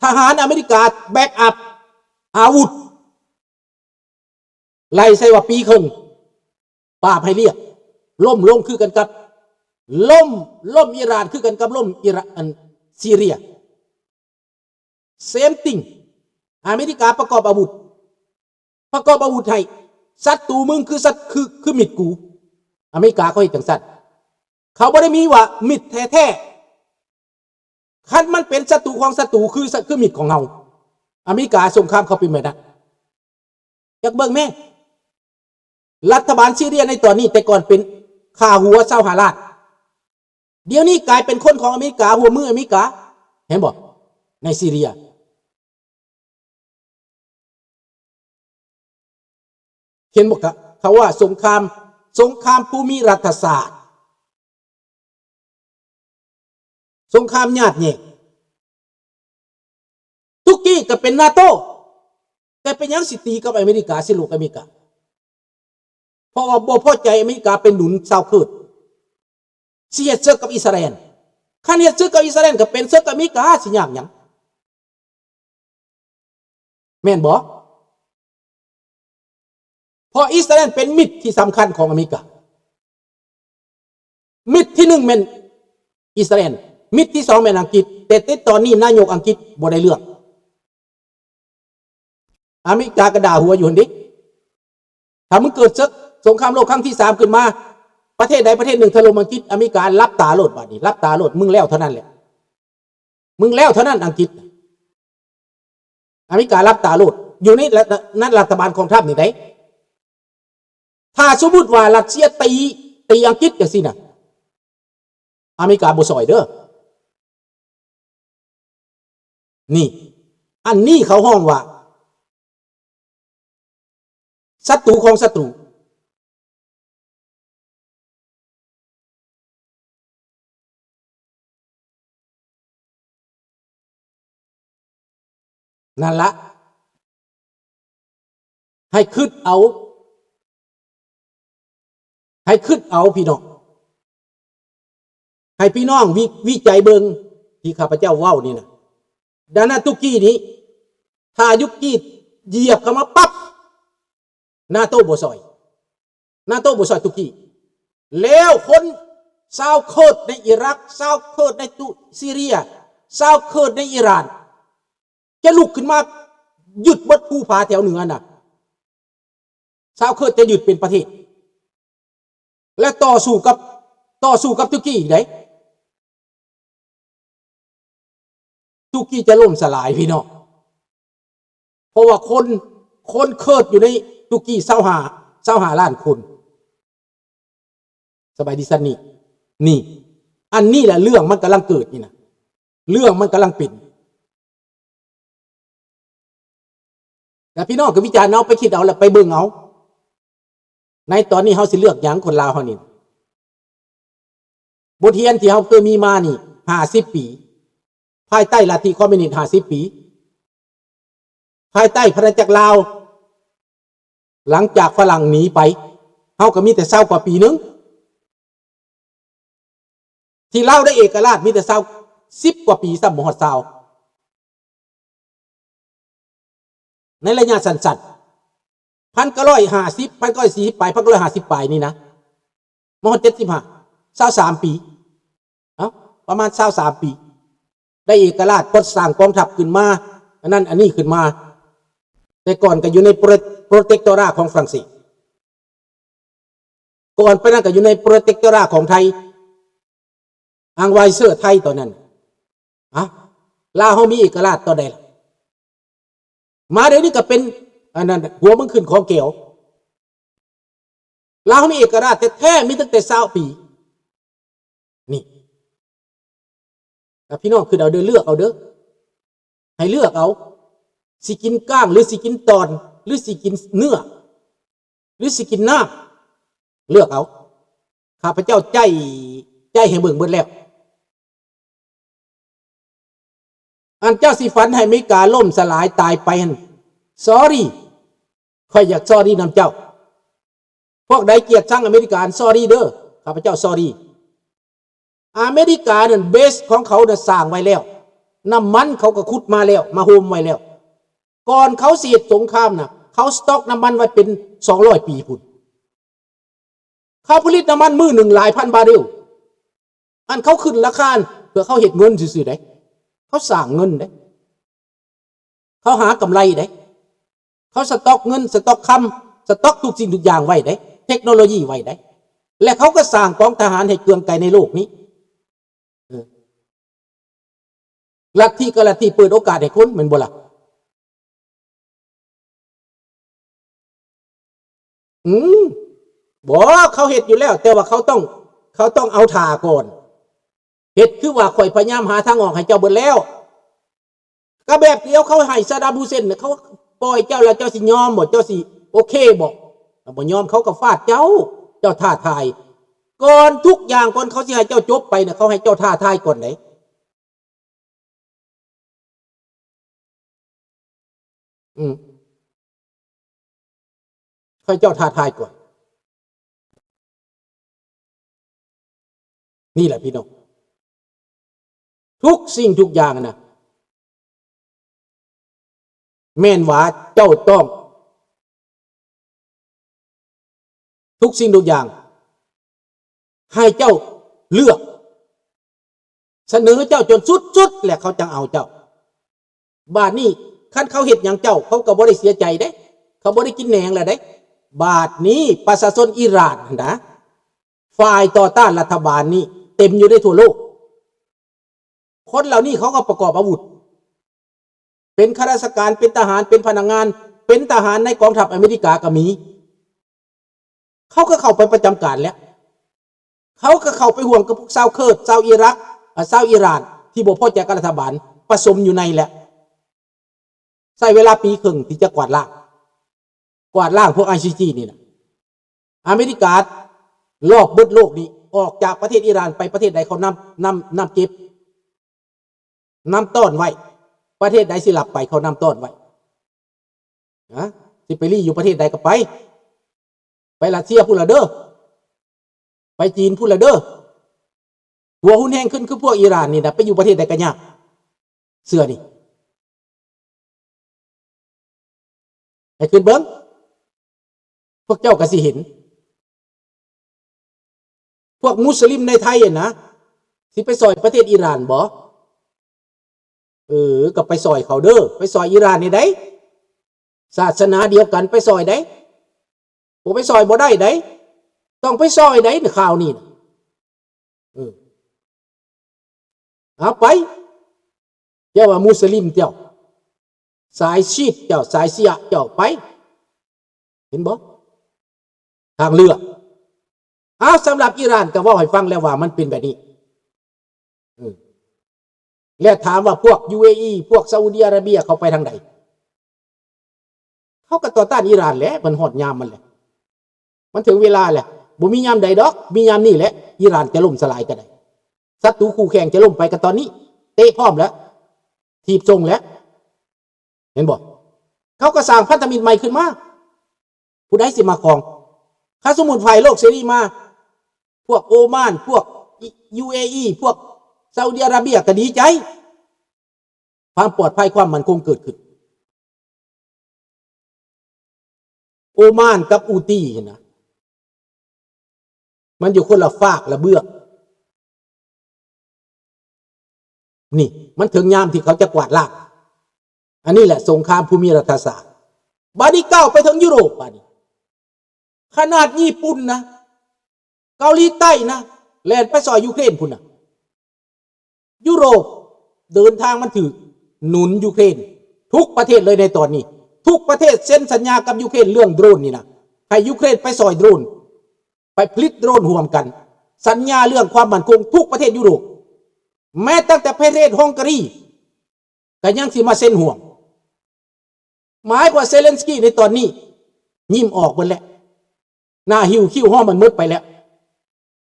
ທະຫານອາເມລິກາແບັກອັບອາວຸດ ໄລ່ໃສ່ວ່າປີເຄິ່ງ ປາບໃຫ້ລຽບ ລົ້ມລົງຄືກັນກັບ ລົ້ມ ລົ້ມອິຣານຄືກັນກັບລົ້ມອິຣາ ອັນ ຊີເຣຍ. Same thing. ອາເມລິກາປະກອບອາວຸດ ປະກອບອາວຸດໃຫ້ ສັດຕູມຶງຄືສັດ ຄື ຄືມິດກູ. ອາເມລິກາເຂົາເຮັດຈັ່ງຊັ້ນ. ເຂົາບໍ່ໄດ້ມີວ່າມິດແທ້ໆ. ຄັນມັນເປັນສັດຕູຂອງສັດຕູ ຄື ຄືມິດຂອງເຮົາ. ອາເມລິກາສົງຄາມເຂົາເປັນແບບນັ້ນ. ຢາກເບິ່ງແມ້? ລັດຖະບານຊີເຣຍໃນຕອນນີ້ ແຕ່ກ່ອນເປັນຄ່າຫົວຊາວຫ້າລ້ານ ດຽວນີ້ກາຍເປັນຄົນຂອງອາເມລິກາ ຮ່ວມມືອາເມລິກາ. ເຫັນບໍ່? ໃນຊີເຣຍ ເຫັນບໍ່? ເຂົາວ່າສົງຄາມ ສົງຄາມພູມິລັດຖະສາດ ສົງຄາມຍາດແຍ່ງ. ຕຸກກີກະເປັນນາໂຕ ແຕ່ເປັນຫຍັງຊິຕີກັບອາເມລິກາ ຊິລົບອາເມລິກາ? ເພາະວ່າບໍ່ພໍໃຈອາເມລິກາໄປໜູນຊາວເຄີດ ຊິເຮັດເສິກກັບອິດສະຣາແອນ. ຄັນເຮັດເສິກກັບອິດສະຣາແອນ ກະເປັນເສິກກັບອາເມລິກາ ຊິຍາກຫຍັງ? ແມ່ນບໍ່? ເພາະອິດສະຣາແອນເປັນມິດທີ່ສຳຄັນຂອງອາເມລິກາ. ມິດທີໜຶ່ງແມ່ນອິດສະຣາແອນ, ມິດທີສອງແມ່ນອັງກິດ, ແຕ່ໃນຕອນນີ້ນາຍົກອັງກິດບໍ່ໄດ້ເລື່ອງ. ອາເມລິກາກໍດ່າຫົວຢູ່ຫັ້ນເດ້. ຖ້າມັນເກີດເສິກສົງຄາມໂລກຄັ້ງທີສາມຂຶ້ນມາ, ປະເທດໃດປະເທດໜຶ່ງຖະຫຼົ່ມອັງກິດ, ອາເມລິກາຫຼັບຕາໂລດ, ບາດນີ້ຫຼັບຕາໂລດ, ມຶງແລ້ວເທົ່ານັ້ນແຫຼະ. ມຶງແລ້ວເທົ່ານັ້ນອັງກິດ. ອາເມລິກາຫຼັບຕາໂລດ ຢູ່ໃນລັດ ໃນລັດຖະບານຂອງທຣຳນີ້ໃດ໋. ຖ້າສົມມຸດວ່າຣັດເຊຍຕີ ຕີອັງກິດຈັ່ງຊີ້ນະ ອາເມລິກາບໍ່ຊ່ອຍເດີ້. ນີ້ ອັນນີ້ເຂົາຮ້ອງວ່າ ສັດຕູຂອງສັດຕູ. ນັ້ນລະ ໃຫ້ຄິດເອົາ ໃຫ້ຄິດເອົາພີ່ນ້ອງ. ໃຫ້ພີ່ນ້ອງວິ ວິໄຈເບິ່ງທີ່ຂ້າພະເຈົ້າເວົ້ານີ້ນະ. ດານາຕຸກກີນີ້ ຖ້າຕຸກກີຢຽບເຂົ້າມາປັບ ນາໂຕບໍ່ຊ່ອຍ, ນາໂຕບໍ່ຊ່ອຍຕຸກກີ. ແລ້ວຄົນຊາວເຄີດໃນອີຣັກ, ຊາວເຄີດໃນຕຸ ຊີເຣຍ, ຊາວເຄີດໃນອີຣານ ຈະລຸກຂຶ້ນມາຍຶດເບິດພູຜາແຖວເໜືອນະ. ຊາວເຄີດຈະຍຶດເປັນປະເທດ ແລະ ຕໍ່ສູ້ກັບ ຕໍ່ສູ້ກັບຕຸກກີອີກໃດ໋. ຕຸກກີຈະລົ້ມສະຫຼາຍພີ່ນ້ອງ, ເພາະວ່າຄົນ ຄົນເຄີດຢູ່ໃນຕຸກກີຊາວຫ້າ ຊາວຫ້າລ້ານຄົນ. ສະບາຍດີຊັນນີ້ ນີ້ ອັນນີ້ແຫຼະເລື່ອງມັນກຳລັງເກີດນີ້ນະ, ເລື່ອງມັນກຳລັງເປັນ. ແລ້ວພີ່ນ້ອງກໍວິຈານເອົາ, ໄປຄິດເອົາ ແລ້ວໄປເບິ່ງເອົາ. ໃນຕອນນີ້ເຮົາຊິເລືອກຫຍັງ ຄົນລາວເຮົານີ້? ບົດຮຽນທີ່ເຮົາເຄີຍມີມານີ້ຫ້າສິບປີ, ພາຍໃຕ້ລັດທິຄອມມິວນິດຫ້າສິບປີ, ພາຍໃຕ້ອານາຈັກລາວ ຫຼັງຈາກຝຣັ່ງໜີໄປ ເຮົາກໍມີແຕ່ຊາວກວ່າປີໜຶ່ງ. ທີ່ລາວໄດ້ເອກະລາດມີແຕ່ຊາວ ສິບກວ່າປີຊ້ຳ ບໍ່ຮອດຊາວ ໃນໄລຍະສັ້ນໆ ພັນເກົ້າຮ້ອຍຫ້າສິບ ພັນເກົ້າຮ້ອຍສີ່ສິບປາຍ ພັນເກົ້າຮ້ອຍຫ້າສິບປາຍນີ້ນະ ມາຮອດເຈັດສິບຫ້າ ຊາວສາມປີ ເອົ້າ ປະມານຊາວສາມປີ ໄດ້ເອກະລາດ ກໍສ້າງກອງທັບຂຶ້ນມາ ອັນນັ້ນອັນນີ້ຂຶ້ນມາ. ແຕ່ກ່ອນກໍຢູ່ໃນໂປຣ ໂປຣເຕັກໂຕຣາຂອງຝຣັ່ງເສດ, ກ່ອນໄປນັ້ນກໍຢູ່ໃນໂປຣເຕັກໂຕຣາຂອງໄທ ອັງໄວເຊີໄທຕອນນັ້ນ. ອາ ລາວເຮົາມີເອກະລາດຕອນໃດລະ? ມາດຽວນີ້ກໍເປັນ ອັນນັ້ນ ຫົວເມືອງຂຶ້ນຂອງແກວ. ລາວເຮົາມີເອກະລາດແທ້ໆ ມີຕັ້ງແຕ່ຊາວປີ ນີ້. ແລ້ວພີ່ນ້ອງຄິດເອົາເດີ້, ເລືອກເອົາເດີ້, ໃຫ້ເລືອກເອົາ ຊິກິນກ້າງ ຫຼື ຊິກິນຕອນ ຫຼື ຊິກິນເນື້ອ ຫຼື ຊິກິນນ້ຳ ເລືອກເອົາ. ຂ້າພະເຈົ້າໃຈ້ ໃຈ້ໃຫ້ເບິ່ງເບິດແລ້ວ. ອັນເຈົ້າຊິຝັນໃຫ້ອາເມລິກາລົ້ມສະຫຼາຍຕາຍໄປຫັ້ນ sorry ຂ້ອຍຢາກ sorry ນຳເຈົ້າ. ພວກໃດກຽດຊັງອາເມລິກາ sorry ເດີ້, ຂ້າພະເຈົ້າ sorry. ອາເມລິການັ້ນ base ຂອງເຂົານັ້ນສ້າງໄວ້ແລ້ວ, ນ້ຳມັນເຂົາກໍຂຸດມາແລ້ວ ມາໂຮມໄວ້ແລ້ວ. ກ່ອນເຂົາຊິເຮັດສົງຄາມນະ ເຂົາສະຕັອກນ້ຳມັນໄວ້ເປັນສອງຮ້ອຍປີພຸ້ນ. ເຂົາຜະລິດນ້ຳມັນມື້ໜຶ່ງຫຼາຍພັນບາເຣວ. ອັນເຂົາຂຶ້ນລາຄາ ເພື່ອເຂົາເຮັດເງິນຊື່ໆເດ້. ເຂົາສ້າງເງິນເດ້. ເຂົາຫາກຳໄລເດ້. ເຂົາສະຕັອກເງິນ, ສະຕັອກຄຳ, ສະຕັອກທຸກສິ່ງທຸກຢ່າງໄວ້ເດ້, ເທັກໂນໂລຢີໄວ້ເດ້. ແລະ ເຂົາກໍສ້າງກອງທະຫານໃຫ້ເກືອງໄກໃນໂລກນີ້. ເອີ. ລັດທິກໍລັດທິເປີດໂອກາດໃຫ້ຄົນ ແມ່ນບໍ່ລະ? ອືມ ບໍ່ ເຂົາເຮັດຢູ່ແລ້ວ ແຕ່ວ່າເຂົາຕ້ອງ ເຂົາຕ້ອງເອົາທ່າກ່ອນ. ເຮັດຄືວ່າຂ້ອຍພະຍາຍາມຫາທາງອອກໃຫ້ເຈົ້າເບິດແລ້ວ. ກໍແບບດຽວເຂົາໃຫ້ຊາດຳ ຮຸເຊັນ ເຂົາປ່ອຍເຈົ້າແລ້ວ ເຈົ້າຊິຍອມບໍ່? ເຈົ້າຊິໂອເຄບໍ່? ຖ້າບໍ່ຍອມເຂົາກໍຟາດເຈົ້າ. ເຈົ້າທ້າທາຍ. ກ່ອນທຸກຢ່າງ ກ່ອນເຂົາຊິໃຫ້ເຈົ້າຈົບໄປນະ ເຂົາໃຫ້ເຈົ້າທ້າທາຍກ່ອນເດ້. ອືມ ຂ້າເຈົ້າທ້າທາຍກ່ອນ. ນີ້ແຫຼະພີ່ນ້ອງ ທຸກສິ່ງທຸກຢ່າງນະ ແມ່ນວ່າເຈົ້າຕ້ອງ ທຸກສິ່ງທຸກຢ່າງ ໃຫ້ເຈົ້າເລືອກ ສະເໜີເຈົ້າຈົນສຸດໆ ແລ້ວເຂົາຈັ່ງເອົາເຈົ້າ. ບາດນີ້ຄັນເຂົາເຮັດຫຍັງເຈົ້າ ເຂົາກໍບໍ່ໄດ້ເສຍໃຈເດ້ ເຂົາບໍ່ໄດ້ກິນແໜງແລ້ວເດ້. ບາດນີ້ປະຊາຊົນອີຣານຫັ້ນນະ ຝ່າຍຕໍ່ຕ້ານລັດຖະບານນີ້ເຕັມຢູ່ໃນທົ່ວໂລກ. ຄົນເຫຼົ່ານີ້ເຂົາກໍປະກອບອາວຸດ ເປັນຂ້າລາຊະການ ເປັນທະຫານ ເປັນພະນັກງານ ເປັນທະຫານໃນກອງທັບອາເມລິກາກໍມີ. ເຂົາກໍເຂົ້າໄປປະຈຳການແລ້ວ ເຂົາກໍເຂົ້າໄປຮ່ວມກັບພວກຊາວເຄີດ ຊາວອີຣັກ ອາ ຊາວອີຣານ ທີ່ບໍ່ພໍໃຈກັບລັດຖະບານ ປະສົມຢູ່ໃນແຫຼະ. ໃຊ້ເວລາປີເຄິ່ງທີ່ຈະກວາດລ້າງ ກວາດລ້າງພວກໄອຊີຈີນີ້ນະ. ອາເມລິກາລອບເບິດໂລກນີ້ ອອກຈາກປະເທດອີຣານໄປປະເທດໃດ ເຂົານຳ ນຳ ນຳເກັບ ນຳຕ້ອນໄວ້. ປະເທດໃດຊິລັບໄປ ເຂົານຳຕ້ອນໄວ້. ນະ ຊິໄປລີ້ຢູ່ປະເທດໃດກໍໄປ ໄປຣັດເຊຍພຸ້ນລະເດີ ໄປຈີນພຸ້ນລະເດີ. ຫົວຮຸນແຮງຂຶ້ນຄືພວກອີຣານນີ້ນະ ໄປຢູ່ປະເທດໃດກໍຍາກ ເຊື່ອນີ້ ໃຫ້ຂຶ້ນເບິ່ງ ພວກເຈົ້າກໍຊິເຫັນ. ພວກມຸສລິມໃນໄທຫັ້ນນະ ຊິໄປຊ່ອຍປະເທດອີຣານບໍ່? ເອີ ກໍໄປຊ່ອຍເຂົາເດີ ໄປຊ່ອຍອີຣານນີ້ໃດ໋ ສາສະໜາດຽວກັນ ໄປຊ່ອຍໃດ໋ ບໍ່ໄປຊ່ອຍບໍ່ໄດ້ໃດ໋ ຕ້ອງໄປຊ່ອຍໃດ໋ ຂ່າວນີ້ນະ. ເອີ ເອົາໄປ ເຈົ້າວ່າມຸສລິມເຈົ້າ ສາຍຊີດເຈົ້າ ສາຍຊີອະເຈົ້າ ໄປ ເຫັນບໍ່? ທາງເລືອກ. ເອົາ ສຳລັບອີຣານກໍເວົ້າໃຫ້ຟັງແລ້ວວ່າມັນເປັນແບບນີ້. ເອີ ແລະ ຖາມວ່າພວກ ຢູເອອີ ພວກຊາອຸດີອາຣາເບຍ ເຂົາໄປທາງໃດ? ເຂົາກໍຕໍ່ຕ້ານອີຣານແຫຼະ ມັນຮອດຍາມມັນແຫຼະ ມັນເຖິງເວລາແຫຼະ. ບໍ່ມີຍາມໃດດອກ ມີຍາມນີ້ແຫຼະ ອີຣານຈະລົ້ມສະຫຼາຍກໍໄດ້. ສັດຕູຄູ່ແຂ່ງຈະລົ້ມໄປກໍຕອນນີ້ ເຕະພ້ອມແລ້ວ ຖີບສົ່ງແລ້ວ ເຫັນບໍ່? ເຂົາກໍສ້າງພັນທະມິດໃໝ່ຂຶ້ນມາ ຜູ້ໃດຊິມາຄອງ? ຄັນສົມມຸດຝ່າຍໂລກເສລີມາ ພວກໂອມານ ພວກຢູເອອີ ພວກຊາອຸດີອາຣາເບຍກໍດີໃຈ ຄວາມປອດໄພ ຄວາມໝັ້ນຄົງເກີດຂຶ້ນ. ໂອມານກັບອູຕີຫັ້ນນະ ມັນຢູ່ຄົນລະຟາກລະເບື້ອງ. ນີ້ ມັນເຖິງຍາມທີ່ເຂົາຈະກວາດລ້າງ. ອັນນີ້ແຫຼະສົງຄາມພູມິລັດຖະສາດ. ບາດນີ້ກ້າວໄປເຖິງຢູໂຣບ ບາດນີ້ ຂະໜາດຍີ່ປຸ່ນນະ ເກົາຫຼີໃຕ້ນະ ແລ່ນໄປຊ່ອຍຢູເຄຣນພຸ້ນນະ. ຢູໂຣບເດີນທາງມາຖືກໜູນຢູເຄຣນ ທຸກປະເທດເລີຍໃນຕອນນີ້. ທຸກປະເທດເຊັນສັນຍາກັບຢູເຄຣນເລື່ອງໂດຣນນີ້ນະ ໃຫ້ຢູເຄຣນໄປຊ່ອຍໂດຣນ ໄປຜະລິດໂດຣນຮ່ວມກັນ. ສັນຍາເລື່ອງຄວາມໝັ້ນຄົງທຸກປະເທດຢູໂຣບ ແມ້ຕັ້ງແຕ່ປະເທດຮັງກາຣີກໍຍັງຊິມາເຊັນຮ່ວມ. ໝາຍກວ່າເຊເລັນສກີໃນຕອນນີ້ຍິ້ມອອກເບິດແລ້ວ ໜ້າຫິ້ວຄິ້ວຮ້ອມມັນໝົດໄປແລ້ວ.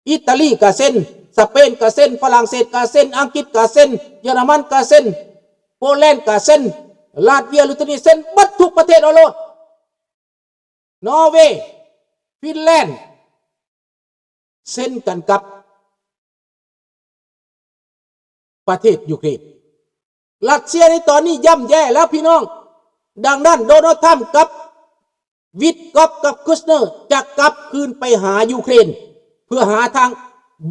ອີຕາລີກໍເຊັນ, ສະເປນກໍເຊັນ, ຝຣັ່ງເສດກໍເຊັນ, ອັງກິດກໍເຊັນ, ເຢຍລະມັນກໍເຊັນ, ໂປແລນກໍເຊັນ, ລາດເວຍ, ລິດທວເນຍ ເຊັນເບິດທຸກປະເທດເອົາໂລດ. ນໍເວ, ຟິນແລນ ເຊັນກັນກັບ ປະເທດຢູເຄຣນ. ລັດເຊຍໃນຕອນນີ້ຍ່ຳແຍ່ແລ້ວພີ່ນ້ອງ. ດັ່ງນັ້ນ ໂດນັລ ທຣຳກັບ ວິດກອບ ກັບ ຄຸດເນີ ຈະກັບຄືນໄປຫາຢູເຄຣນ ເພື່ອຫາທາງ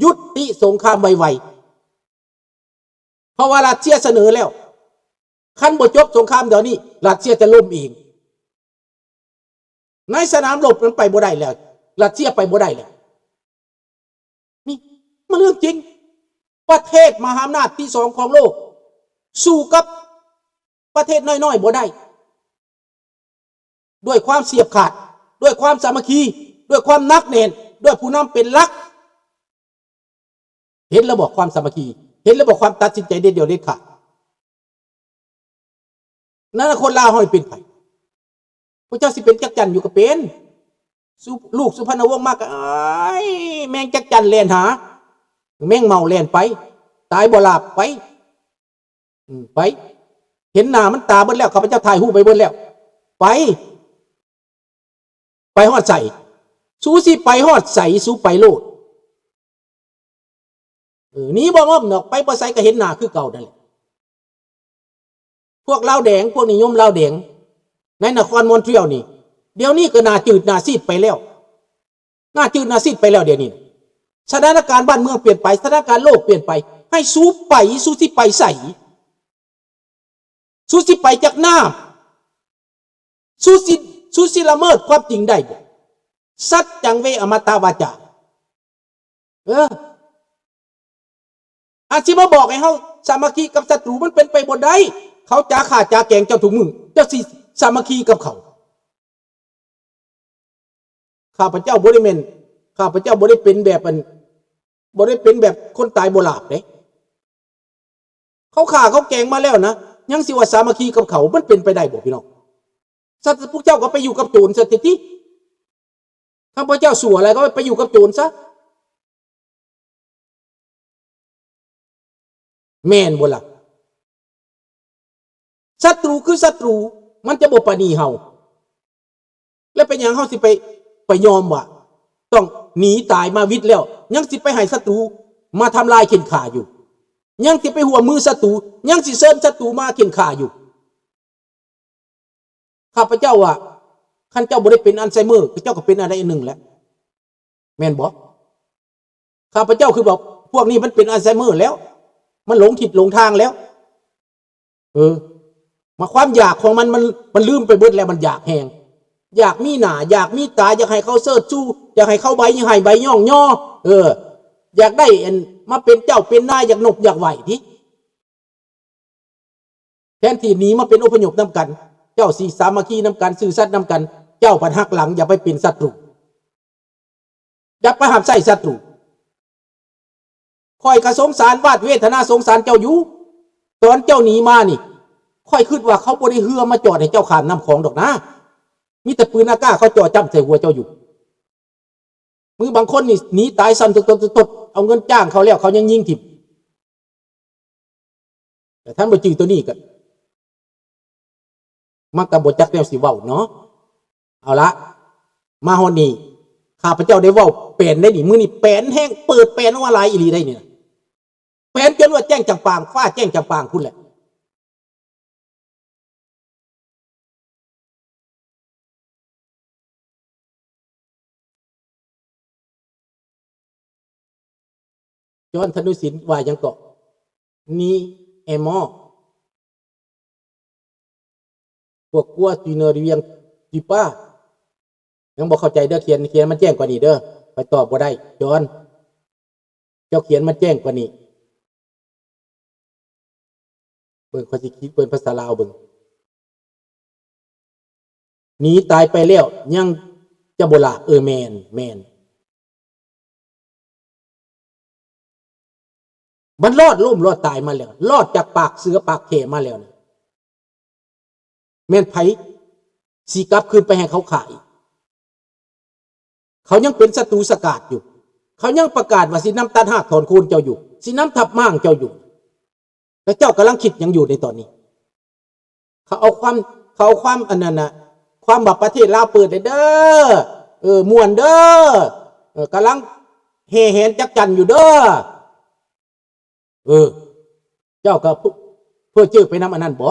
ຍຸຕິສົງຄາມໄວໆ ເພາະວ່າລັດເຊຍສະເໜີແລ້ວ ຄັນບໍ່ຈົບສົງຄາມດຽວນີ້ ລັດເຊຍຈະລົ້ມເອງ. ໃນສະໜາມລົບມັນໄປບໍ່ໄດ້ແລ້ວ ລັດເຊຍໄປບໍ່ໄດ້ແລ້ວ. ນີ້ມັນເລື່ອງຈິງ. ປະເທດມະຫາອຳນາດທີສອງຂອງໂລກ ສູ້ກັບປະເທດນ້ອຍໆບໍ່ໄດ້ ດ້ວຍຄວາມສຽບຂາດ, ດ້ວຍຄວາມສາມັກຄີ, ດ້ວຍຄວາມໜັກແໜ້ນ, ດ້ວຍຜູ້ນຳເປັນຫຼັກ. ເຫັນແລ້ວບໍ່ຄວາມສາມັກຄີ? ເຫັນແລ້ວບໍ່ຄວາມຕັດສິນໃຈເດັດດ່ຽວເດັດຂາດ? ນັ້ນນະ ຄົນລາວເຮົານີ້ເປັນໃຜ? ພວກເຈົ້າຊິເປັນຈັກຈັນຢູ່ກໍເປັນ. ສຸ ລູກສຸພັນນະວົງມາກໍ ອ້າຍ ແມງຈັກຈັນແລ່ນຫາ, ແມງເມົາແລ່ນໄປ, ຕາຍບໍ່ຫຼາບໄປ. ອືມ ໄປ. ເຫັນໜ້າມັນຕາເບິດແລ້ວ, ຂ້າພະເຈົ້າຖ່າຍຮູບໄວ້ເບິດແລ້ວ. ໄປ. ໄປຮອດໃສ? ສູຊິໄປຮອດໃສ ສູໄປໂລດ. ເອີ ໜີບໍ່ງອມດອກ, ໄປບໍ່ໃສກໍເຫັນໜ້າຄືເກົ່ານັ້ນແຫຼະ. ພວກລາວແດງ, ພວກນິຍົມລາວແດງໃນນະຄອນມອນທຣີອອລນີ້ ດຽວນີ້ກໍໜ້າຈືດໜ້າຊີດໄປແລ້ວ, ໜ້າຈືດໜ້າຊີດໄປແລ້ວດຽວນີ້. ສະຖານະການບ້ານເມືອງປ່ຽນໄປ, ສະຖານະການໂລກປ່ຽນໄປ, ໃຫ້ສູໄປ, ສູຊິໄປໃສ? ສູຊິໄປຈາກນ້ຳ? ສູຊິ, ສູຊິລະເມີດຄວາມຈິງໄດ້ບໍ່? ສັດຈັງເວ ອະມະຕະວາຈາ. ເອີ ອາດຊິມາບອກໃຫ້ເຮົາສາມັກຄີກັບສັດຕູ ມັນເປັນໄປບໍ່ໄດ້. ເຂົາຈາຂ້າຈາແກງເຈົ້າທຸກມື້, ເຈົ້າຊິສາມັກຄີກັບເຂົາ? ຂ້າພະເຈົ້າບໍ່ໄດ້ແມ່ນ, ຂ້າພະເຈົ້າບໍ່ໄດ້ເປັນແບບອັນ, ບໍ່ໄດ້ເປັນແບບຄົນຕາຍບໍ່ຫຼາບເດ້. ເຂົາຂ້າເຂົາແກງມາແລ້ວນະ, ຍັງຊິວ່າສາມັກຄີກັບເຂົາ, ມັນເປັນໄປໄດ້ບໍ່ພີ່ນ້ອງ? ສັດ ພວກເຈົ້າກໍໄປຢູ່ກັບໂຈນຊະຕິຕິ. ຂ້າພະເຈົ້າຊົ່ວຫຼາຍ ກໍໄປຢູ່ກັບໂຈນຊະ. ແມ່ນບໍ່ລະ? ສັດຕູຄືສັດຕູ, ມັນຈະບໍ່ປານີເຮົາ. ແລ້ວເປັນຫຍັງເຮົາຊິໄປ, ໄປຍອມວ່າຕ້ອງໜີຕາຍມາວິດແລ້ວ, ຍັງຊິໄປໃຫ້ສັດຕູມາທຳລາຍເຂັນຂ້າຢູ່? ຍັງຊິໄປຮ່ວມມືສັດຕູ? ຍັງຊິເຊີນສັດຕູມາເຂັນຂ້າຢູ່? ຂ້າພະເຈົ້າວ່າ ຄັນເຈົ້າບໍ່ໄດ້ເປັນອັນໄຊເມີ, ເຈົ້າກໍເປັນອັນໃດອັນໜຶ່ງແຫຼະ, ແມ່ນບໍ່? ຂ້າພະເຈົ້າຄືວ່າ ພວກນີ້ມັນເປັນອັນໄຊເມີແລ້ວ, ມັນຫຼົງທິດຫຼົງທາງແລ້ວ. ເອີ ມາຄວາມຢາກຂອງມັນ, ມັນ, ມັນລືມໄປເບິດແລ້ວ, ມັນຢາກແຮງ, ຢາກມີໜ້າ, ຢາກມີຕາ, ຢາກໃຫ້ເຂົາເຊີດຊູ, ຢາກໃຫ້ເຂົາໄຫວ້ໃຫ້ໃບຍ້ອງຍໍ, ເອີ ຢາກໄດ້ອັນ ມາເປັນເຈົ້າເປັນນາຍ, ຢາກນົບຢາກໄຫວ້ຕິ. ແທນທີ່ໜີມາເປັນອົບພະຍົບນຳກັນ, ເຈົ້າຊິສາມັກຄີນຳກັນ, ຊື່ສັດນຳກັນ, ເຈົ້າພັດຫັກຫຼັງ, ຢ່າໄປເປັນສັດຕູ, ຢ່າໄປຮັບໃຊ້ສັດຕູ. ຂ້ອຍກໍສົງສານ, ວາດເວທະນາສົງສານເຈົ້າຢູ່. ຕອນເຈົ້າໜີມານີ້, ຂ້ອຍຄິດວ່າເຂົາບໍ່ໄດ້ເຮືອມາຈອດໃຫ້ເຈົ້າຂ້າມນ້ຳຂອງດອກນາ, ມີແຕ່ປືນອາກາດເຂົາເຈາະຈ້ຳໃສ່ຫົວເຈົ້າຢູ່. ມືບາງຄົນນີ້ໜີຕາຍສັ່ນຕົດໆໆ ເອົາເງິນຈ້າງເຂົາແລ້ວ ເຂົາຍັງຍິງຖິ້ມ. ແຕ່ທ່ານບໍ່ຈື່ຕົວນີ້ກໍ ມັນກໍບໍ່ຈັກແນວຊິເວົ້າເນາະ. ເອົາລະ ມາຮອດນີ້ ຂ້າພະເຈົ້າໄດ້ເວົ້າແປນໄດ້ນີ້, ມື້ນີ້ແປນແຮງ, ເປີດແປນອອກມາຫຼາຍອີ່ຫຼີໄດ໋ນີ້ນະ, ແປນຈົນວ່າແຈ້ງຈຳປາງ, ຟ້າແຈ້ງຈຳປາງພຸ້ນແຫຼະ. ຈອນ ທະນຸສິນ ວ່າຫຍັງເກາະ? Ni emo. Pourquoi tu ne reviens pas? ຍັງບໍ່ເຂົ້າໃຈເດີ, ຂຽນ, ຂຽນໃຫ້ມັນແຈ້ງກວ່ານີ້ເດີ, ຂ້ອຍຕອບບໍ່ໄດ້. ຈອນ ເຈົ້າຂຽນໃຫ້ມັນແຈ້ງກວ່ານີ້. ເບິ່ງ ຂ້ອຍຊິຄິດເປັນພາສາລາວເບິ່ງ. ໜີຕາຍໄປແລ້ວຍັງຈະບໍ່ຫຼາບ. ເອີ ແມ່ນ, ແມ່ນ. ມັນລອດລົ້ມລອດຕາຍມາແລ້ວ, ລອດຈາກປາກເສືອປາກແຂ້ມາແລ້ວນະ. ແມ່ນໃຜຊິກັບຄືນໄປໃຫ້ເຂົາຂ້າອີກ? ເຂົາຍັງເປັນສັດຕູສະກາດຢູ່. ເຂົາຍັງປະກາດວ່າຊິນຳຕັດຮາກຖອນໂຄນເຈົ້າຢູ່, ຊິນຳທັບມ້າງເຈົ້າຢູ່. ແລ້ວເຈົ້າກຳລັງຄິດຫຍັງຢູ່ໃນຕອນນີ້? ເຂົາເອົາຄວາມ, ເຂົາເອົາຄວາມອັນນັ້ນນະ, ຄວາມວ່າປະເທດລາວເປີດແລ້ວເດີ, ເອີ, ມ່ວນເດີ, ເອີ, ກຳລັງແຫ່ແຫນຈັກຈັນຢູ່ເດີ. ເອີ ເຈົ້າກໍ ເພີ້ເຈີໄປນຳອັນນັ້ນບໍ?